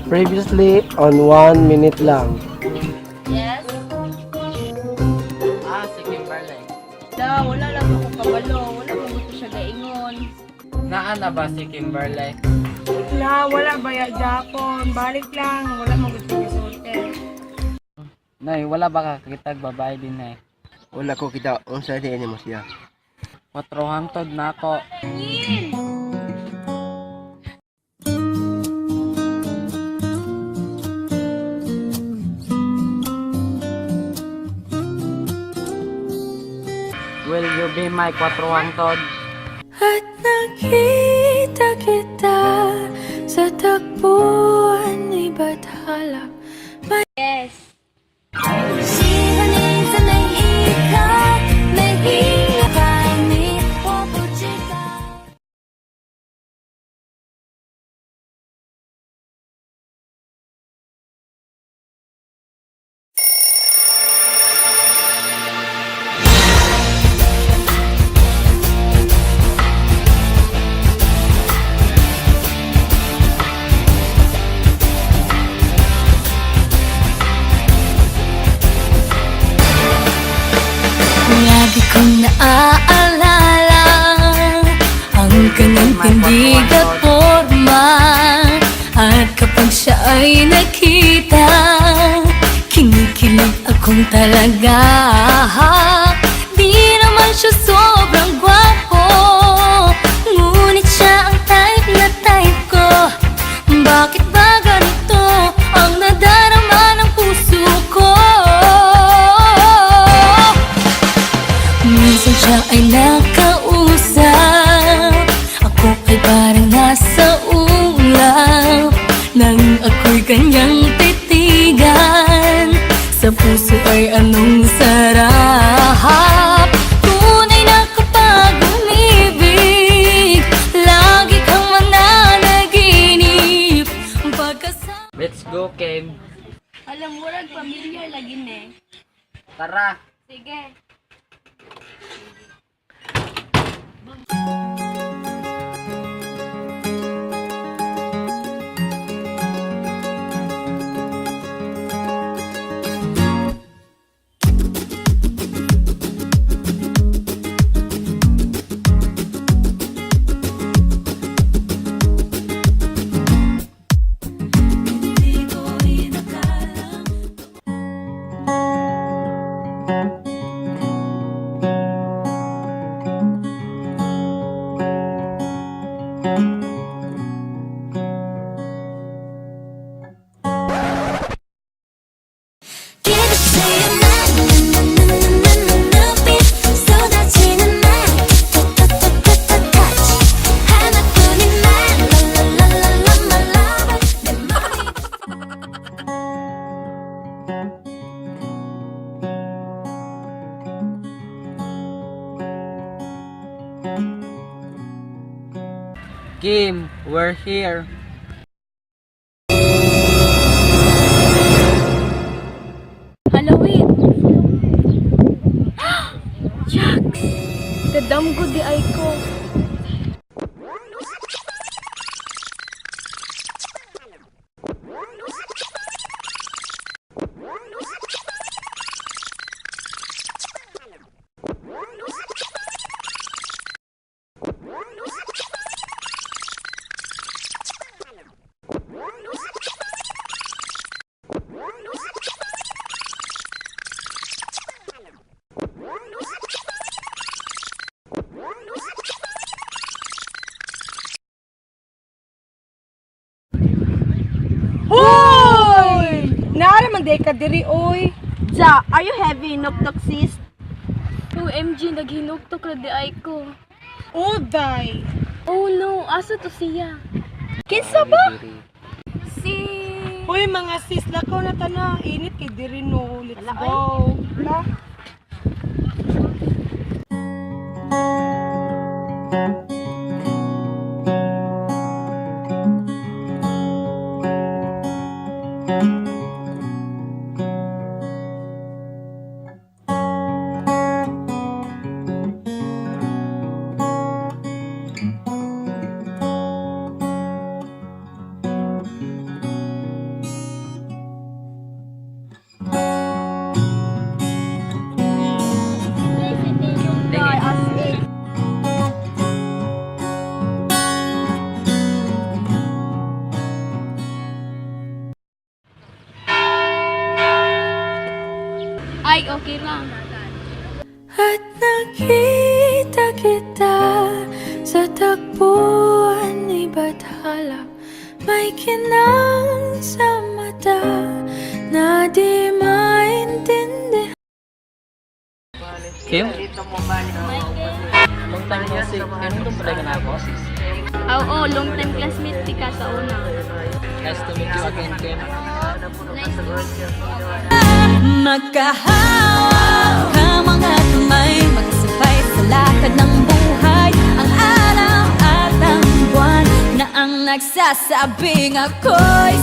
Previously on One Minute Lang. Yes? Ah, si Kimberly. Da, wala lang ako kabalo. Wala mo gusto siya gaingon. Naa na ba si Kimberly? La, wala ba ya Japon? Balik lang, wala mo gusto gisulti. Nay, wala ba kakitag babae din, nay? Wala ko kita unsa di mo siya. Kwatro hangtod na ako. Will you be my kwatro hangtod? At nakita kita sa takbuhan ni Bathala. Yes. 喜欢你在每一刻每一个爱你，我不知道。Lagi kong naaalala ang kanyang tindig at forma. At kapag siya ay nakita, kinikilig akong talaga. Di naman siya sobrang gwapo, ngunit siya ang type na type ko. Bakit ba ganito ang nadarama ng puso ko? Minsan siya ay nakausap, ako ay parang nasa ulap. Nang ako'y kanyang titigan, sa puso ay anong sarap. Tunay na kapag umibig, lagi kang mananaginip. Pagkasama Let's go, Kim. Alam mo, murag familiar lagi ne. Tara. Sige. Hindi ko inakalang Give it to you 나나나나나나나빛 쏟아지는 말 터터터터터 touch 하나뿐인 말 랄랄랄라 my lover 내 맘이 Kim, we're here. Hala, wait. Jax! Kadamgo di ay ko. Hoy! Naara man day ka diri oy. Ja, are you having nuktok, sis? OMG, naghinuktok na di ay ko. Oh, day. Oh no, asa to siya? Kinsa ba? Si... Hoy mga sis, lakaw na ta na. Init kay diri no. Let's go. La. Ay, okay lang. At nakita kita sa takbuhan ni Bathala. May kinang sa mata na di maintindihan. Kim? Long time no see. Kanindong pala ka na ako. Oo, long time classmate ti ka sa una. Nice to meet you again, Kim. Nice to meet you. Magkahawak ang mga kamay, magsabay sa lakad ng buhay. Ang araw at ang buwan na ang nagsasabing ako'y